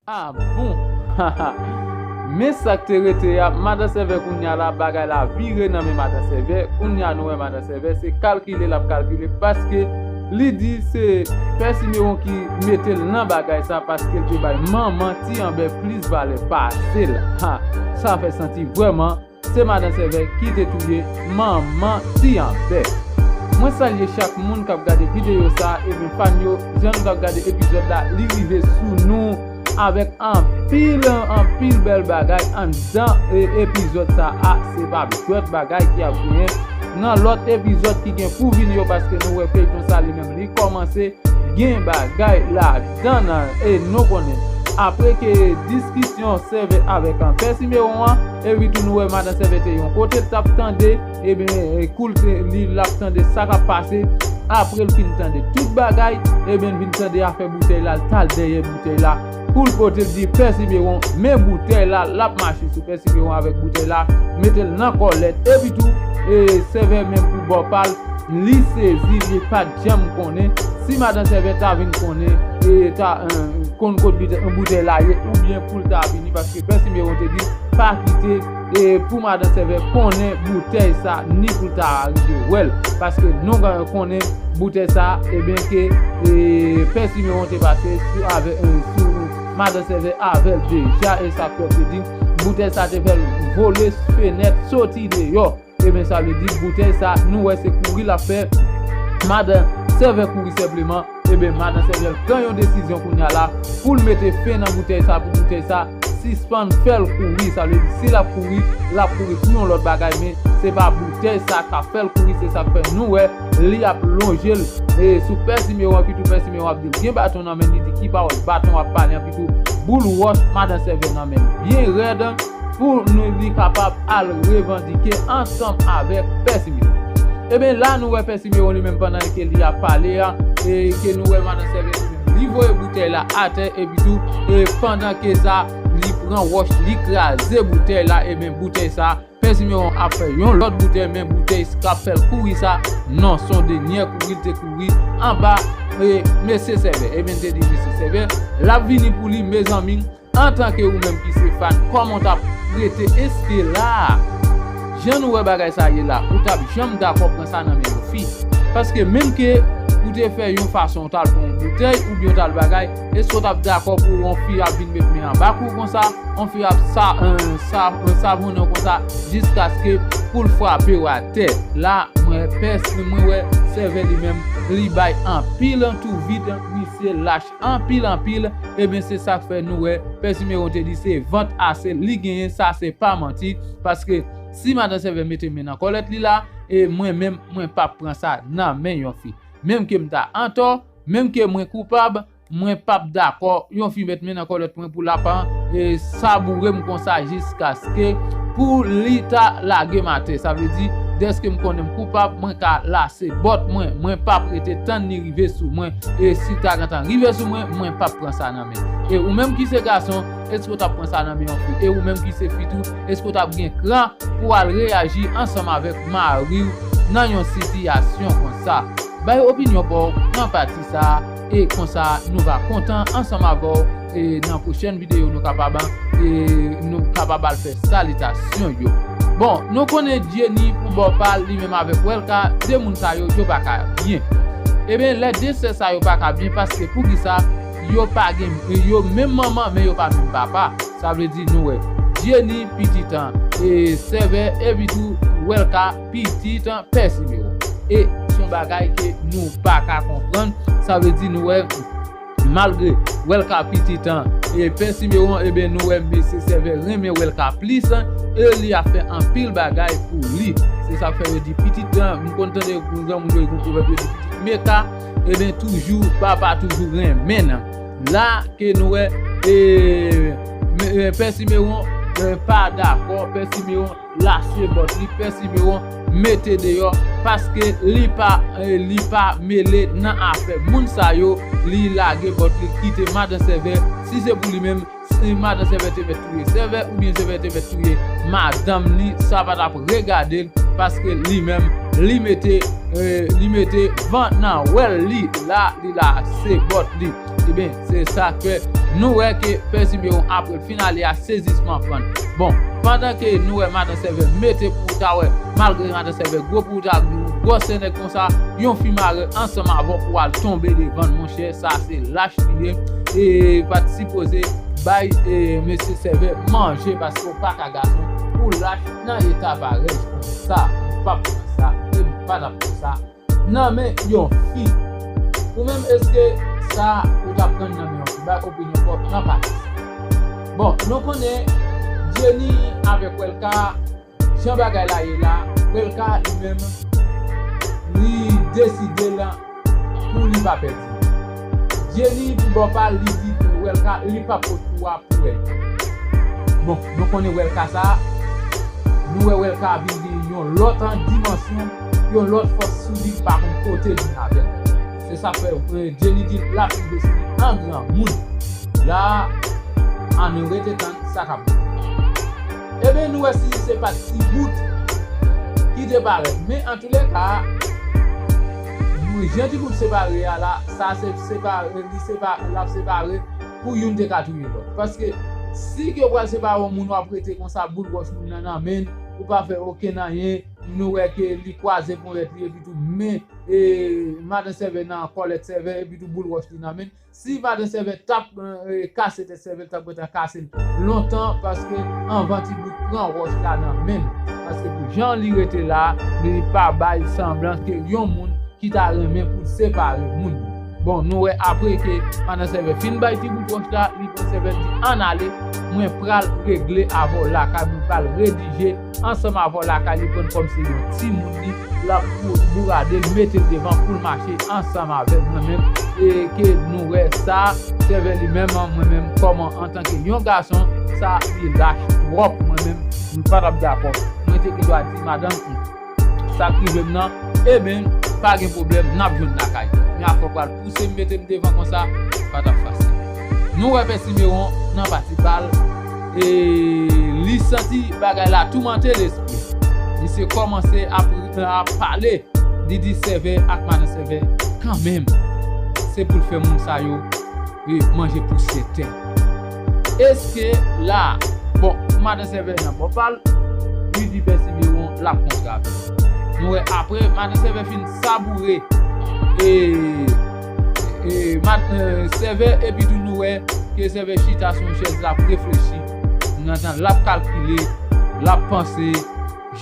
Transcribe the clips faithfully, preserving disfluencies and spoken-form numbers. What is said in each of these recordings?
Ah bon? Men sa k te rete a, Madan Sèvè kounye a la, bagay la vire nan men Madan Sèvè. Kounye a nou wè Madan Sèvè, se kalkile l ap kalkile, paske li di se Pè Simeon ki mete l nan bagay sa, paske l te bay manman Ti Anbè plis valè pase l. Ha, sa fè santi vrèman se Madan Sèvè ki te touye manman Ti Anbè. Mwen salye chak moun k ap gade videyo sa, ebyen fan yo, jan nou t ap gade epizòd la, li rive sou nou avèk anpil, anpil bèl bagay anndan e, epizòd sa a. Se pa jwèt bagay ki ap genyen nan lòt epizòd ki gen pou vini yo, paske nou wè feyton sa li menm li kòmanse gen bagay ladan l, e nou konnen. Apre ke diskisyon Sèvè avèk an Pè Simeon an, epi tou nou wè Madan Sèvè te yon kote l t ap tande, ebyen, e, kou l te, li, l ap tande sa k ap pase. Apre l fin tande tout bagay, ebyen, l vin tande afè boutèy la, l t al dèyè boutèy la pou l pote l di Pè Simeon, men boutèy la, l ap mache sou Pè Simeon avèk boutèy la, mete l nan kòlèt, epi tou, e, Sèvè menm pou bò pa l, li sezi, li pa t janm konnen. Si Madan Sèvè ta vin konnen, e ta, e, konn kot boutèy, boutèy la ye, oubyen pou l ta vini, paske Pè Simeon te di pa kite, e, pou Madan Sèvè konnen boutèy sa, ni pou l ta rive wè l, paske nou ka konnen boutèy sa, ebyen ke, e, Pè Simeon te pase sou avè, e, sou Madan Sèvè avè l deja, e sa k fè te di boutèy sa te fè l vole fenèt, soti deyò. Ebyen, sa vle di boutèy sa, nou wè se kouri l ap fè. Madan Sèvè kouri senpleman. Ebyen, Madan Sèvè pran yon desizyon kounye a la pou l mete fen nan boutèy sa, pou boutèy sa sispann fè l kouri. Sa vle di, si l ap kouri, l ap kouri pou yon lòt bagay, men se pa boutèy sa k ap fè l kouri, se sa k fè nou wè li ap lonje l, e, sou Pè Simeon, epi tou Pè Simeon ap di l gen baton nan men l, li di ki pawòl baton w ap pale, epi tou boul wòch Madan Sèvè nan men l byen rèd, pou nou li kapab al revandike ansanm avèk Pè Simeon. Ebyen, la nou wè Pè Simeon li menm pandan ke li ap pale a, e ke nou wè Madan Sèvè li menm, li voye boutèy la atè, epi tou, e pandan ke sa, li pran wòch, li kraze boutèy la, ebyen, boutèy sa, Pè Simeon ap fè yon lòt boutèy, men boutèy k ap fè l kouri sa, non, se yon dènyè kouri, l te kouri anba, e, mesye Sèvè. Ebyen, l te di mesye Sèvè, l ap vini pou li, mezanmi. Antanke ou menm ki se fan, kòman w t ap rete, èske la, jan nou wè bagay sa ye la, ou t ap janm dakò pran sa nan men yon fi? Paske menm ke ou te fè yon fason, ou t al pran yon boutèy oubyen ou t al bagay, èske w t ap dakò pou yon fi ap vin met men anba kou w konsa, yon fi ap sa, e, sa, e, savonnen w konsa, jiskaske pou l frape w atè? La, mwen pèsonèlman, mwen wè Sèvè li menm, li bay anpil tou vit, misye lach anpil, anpil, ebyen, se sa k fè nou wè Pè Simeon te di se vant ase li genyen, sa se pa manti, paske si Madan Sèvè mete men nan kòlèt li la, e mwen menm, mwen p ap pran sa nan men yon fi. Menm ke m ta antò, menm ke mwen koupab, mwen p ap dakò yon fi met men nan kòlèt mwen pou l ap, e, saboure m konsa jiskaske pou li ta lage m atè. Sa vle di, dèske m konnen m koupab, mwen ka lase bòt mwen, mwen p ap rete tann li rive sou mwen. E si l ta gentan rive sou mwen, mwen p ap pran sa nan men l. E ou menm ki se gason, èske w t ap pran sa nan men yon fi? E ou menm ki se fi tou, èske w t ap gen kran pou w al reyaji ansanm avèk mari w nan yon sitiyasyon konsa? Bay opinyon pa w nan pati sa a, e konsa nou va kontan ansanm avè w, e nan pwochèn videyo nou kapab, e nou kapab al fè salitasyon yo. Bon, nou konnen Jenny pou bò pa l, li menm avèk Welka, de moun sa yo, yo pa ka byen. Ebyen, lè de sè sa yo pa ka byen, paske poukisa yo pa gen, yo menm manman, men yo pa menm papa. Sa vle di nou wè Jenny pitit an, e Sèvè, epi tou Welka pitit an Pè Simeon. E se yon bagay ke nou pa ka konprann. Sa vle di nou wè, malgre Welka pitit an, e Pè Simeon, ebyen nou wè mesye Sèvè renmen Welka plis, e li ap fè anpil bagay pou li. Se sa k fè yo di pitit an, m konn tande granmoun yo, yon pwovèb yo di pitit meka, ebyen toujou, papa toujou renmen nan. La ke nou wè, e, me-, e, Pè Simeon, e, pa dakò, Pè Simeon lase bòt li, Pè Simeon mete deyò, paske li pa, e, li pa mele nan afè moun sa yo, li lage bòt li, kite madan Sèvè, si se pou li menm, si madan Sèvè te mèt touye Sèvè, oubyen Sèvè te mèt touye madanm li, sa pa t ap regade l, paske li menm, li mete, e, li mete van nan wèl li, la, li lase bòt li. Ebyen, se sa k fè Nou wè ke Pè Simeon, apre l fin ale a, sezisman pran l. Bon, pandan ke nou wè Madan Sèvè mete pou w ta wè, malgre Madan Sèvè gwo pou w ta gwosè nèg konsa, yon fi mare ansanm avè w pou w al tonbe devan l, monchè, sa se lach li ye. E pa t sipoze bay e, mesye Sèvè manje, paske w pa ka gason pou lach nan eta parèy konsa. M p ap pran sa, e m pa t ap pran sa nan men yon fi. Ou menm, èske sa ou t ap pran nan men yon fi? Bay opinyon pa w nan pati sa. Bon, nou konnen Jenny avèk Welka, jan bagay la ye la, Welka li menm, li deside l pou li pa pèdi. Jenny, pou bò pa l, li di Welka li p ap pot kou a pou Welka. Bon, nou konnen Welka sa, nou wè Welka vin gen yon lòt dimansyon, yon lòt fòs sou li, pa konn kote vin avè l. Se sa k fè, e, Jenny di l ap rive sou li an granmoun. La, ann rete tann sa k ap vini. Ebyen, nou wè si se pa t ti bout ki te parèt. Men, antouleka, jan ti bout separe a la, sa se separe, li sepa-, l ap separe pou youn te ka touye lòt. Paske, si ke w pral separe yon moun, w ap rete konsa, boul wòch moun nan nan men l, ou pa fè okenn anyen, nou wè ke li kwaze ponyèt li, epi tou men, e, madan Sèvè nan kòlèt Sèvè, epi tou boul wòch li nan men l. Si madan Sèvè t ap, e, kase tèt Sèvè, l t ap gentan kase l lontan, paske anvan ti bout pran wòch la nan men l. Paske pou jan li rete la, li pa bay sanblans ke yon moun ki ta renmen pou l separe moun yo. Bon, nou wè apre ke madan Sèvè fin bay ti bout wòch la, li pran Sèvè, li di, "Ann ale, mwen pral regle avè w lakay, mwen pral redije ansanm avè w lakay." Li pran kòm se yon timoun li, l ap pou bourade l, mete l devan pou l mache ansanm avè l. Mwen menm, e ke nou wè sa, Sèvè li menm, mwen menm, kòman antanke yon gason, sa li lach twòp. Mwen menm, m pa t ap dakò. Mwen te gen dwa di madanm, sa k rive m nan, ebyen, pa gen pwoblèm, n ap jwenn lakay. Men afè w pral pouse m, mete m devan konsa, pa t ap fasil. Nou wè Pè Simeon nan pati pa l, e li santi bagay la toumante lespri. Misye kòmanse ap, ap pale, li di Sèvè ak madan Sèvè, kanmenm, se pou l fè moun sa yo, e, manje pousyè tè. Èske la, bon, madan Sèvè nan bò pa l, li di Pè Simeon l ap kontre avè l. Nou wè apre, madan Sèvè fin saboure, e, e, mad-, e, Sèvè, epi tou nou wè ke Sèvè chita sou yon chèz, l ap reflechi, nan tan l ap kalkile, l ap panse,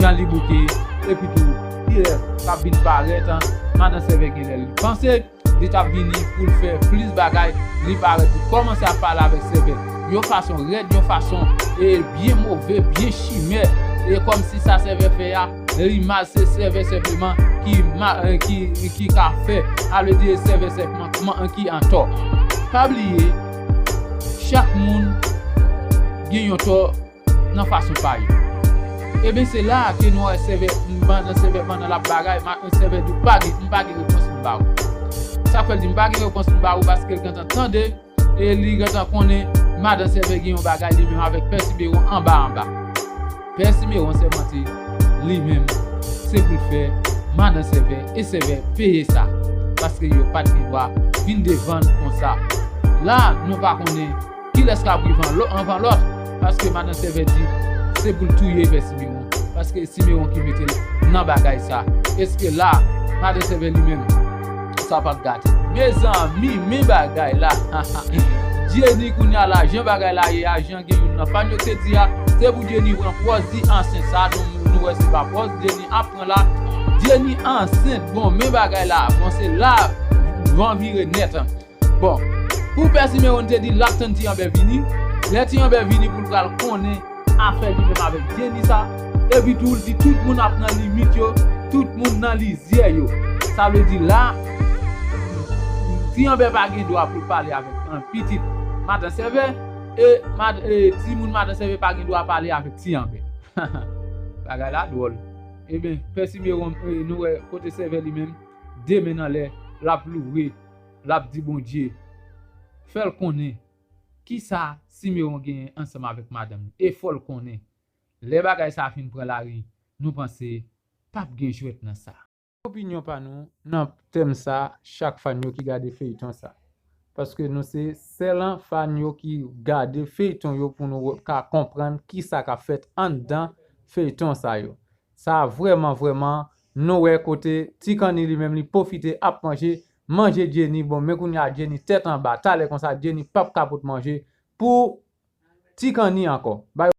jan li bouke, epi tou, kilè k ap vin parèt, madan Sèvè genlè li panse, li t ap vini pou l fè plis bagay, li parèt, li kòmanse ap pale avèk Sèvè yon fason rèd, yon fason, e, byen move, byen chimè, e kòmsi sa Sèvè fè a, limaj se Sèvè senpleman ki ma-, e, ki, ki ka fè, sa vle di Sèvè senpleman ki antò. Pa bliye, chak moun gen yon tò nan fason pa yo. Ebyen, se la a ke nou wè Sèvè, pandan Sèvè, pandan l ap bagay, ma-, Sèvè di, "M pa gen, m pa gen repons pou m ba ou." Sa fè l di, "M pa gen repons pou m ba ou," paske l gentan tande, e li gentan konnen madan Sèvè gen yon bagay li menm avèk Pè Simeon anba anba. Pè Simeon sèmante li menm, se pou l fè madan Sèvè, e Sèvè peye sa. Paske yo pa t gen dwa vin devan l konsa. La, nou pa konnen kilès k ap viv anlo-, anvan lòt, paske madan Sèvè di se pou l touye Pè Simeon, paske Simeon ki mete l nan bagay sa. Èske la, madan Sèvè li menm, sa p ap gate? Mezanmi, men bagay la. Jenny kounye a la, jan bagay la ye a, jan gen youn nan fan yo te di a, se pou Jenny pran pòz li ansent sa, nou, nou wè se pa pòz Jenny ap pran la. Jenny ansent, bon, men bagay la, bon, se la, van vire nèt. Bon, pou Pè Simeon te di l ap tann Ti Anbè vini. Lè Ti Anbè vini pou l pral konnen afè li menm avèk Jenny sa. Epi tou, l di tout moun ap nan limit yo, tout moun nan lizyè yo. Sa vle di la, Ti Anbè pa gen dwa pou l pale avèk, e, pitit madan Sèvè, e mad-, e timoun madan Sèvè pa gen dwa pale avèk Ti Anbè. Bagay la dwòl. Ebyen, Pè Simeon, e, nou wè kote Sèvè li menm, de men nan lè, l ap loure, l ap di Bondye, fè l konnen kisa Simeon genyen ansanm avèk madanm li. E fò l konnen, lè bagay sa a fin pran lari, nou panse p ap gen jwèt nan sa. Opinyon pa nou nan tèm sa, chak fan yo ki gade feyton sa. paske nou se sèl fan yo ki gade feyton yo pou nou ka konprann kisa k ap fèt anndan feyton sa yo. Sa vrèman, vrèman, nou wè kote Ti Kanni li menm li pwofite ap manje, manje Jenny. Bon, men kounye a Jenny tèt anba. Talè konsa Jenny p ap ka pot manje pou Ti Kanni ankò. Bay